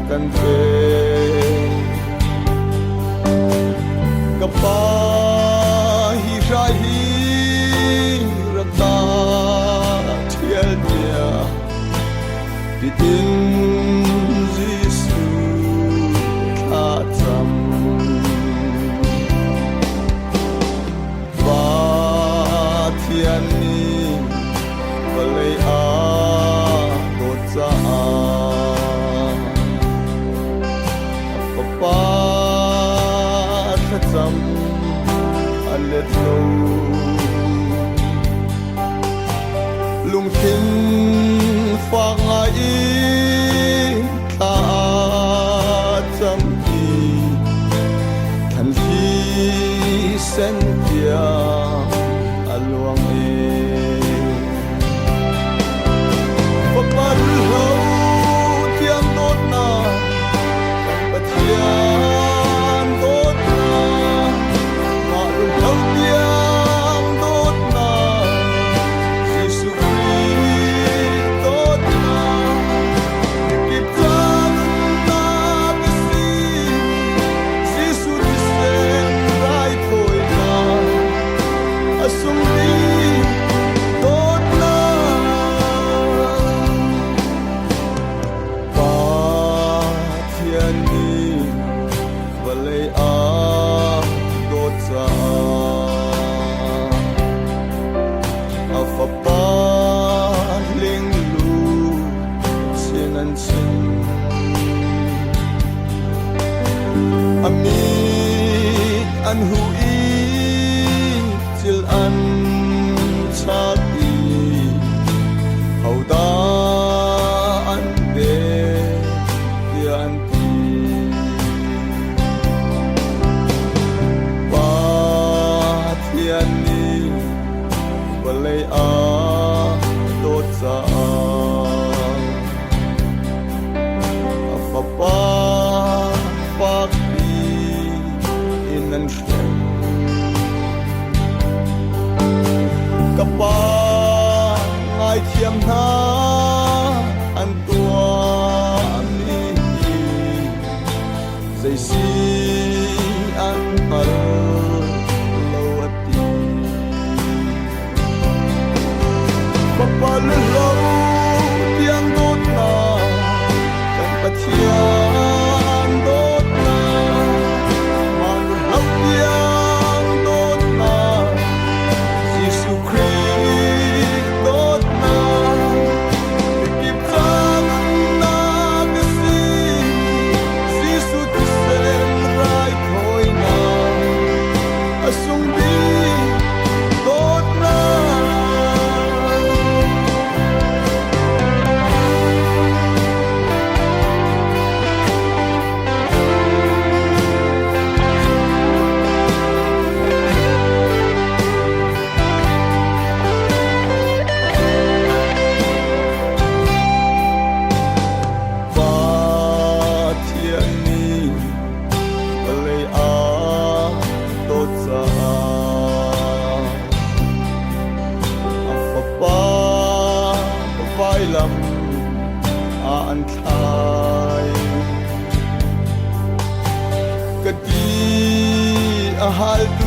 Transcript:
Kan pek. Ka pa, hi hrai hi rak ta ṭhial tiah titin Jesuh thla cam. Pathian nih vawlei a dawt caah a Fapa thlacam a let lo. Lungthin fak ngai in thla a cam i thlanthli sen tiang a luang i Fapa rulhlo tiang dawtnak kan Pathian dawtnak mah rulhlo tiang dawtnak Jesuh Khrih dawtnak mikip ca nunnak a si. Jesuh thisen raithawinak a sung bik dawtnak. Pathian nih vawlei a dawt caah a Fapa linglu sin an chim. A mit an huh i cil an chat i hodah an pek tiah an ti. Pathian nih vawlei a dawt caah a Fapa fakpi in an hrem. Ka Pa, ngaithiam hna, an tuahmi hi zei si an hngal lo a ti. Fapa luhlo tiang dawtnak kan Pathian dawtnak mah luhlo tiang dawtnak Jesuh Khrih dawtnak mikip ca nunnak a si. Jesuh thisen raithawinak a sung bik dawtnak. Pathian nih vawlei a dawt caah a Fapa vailam ah an thlai. Ka ti a haltu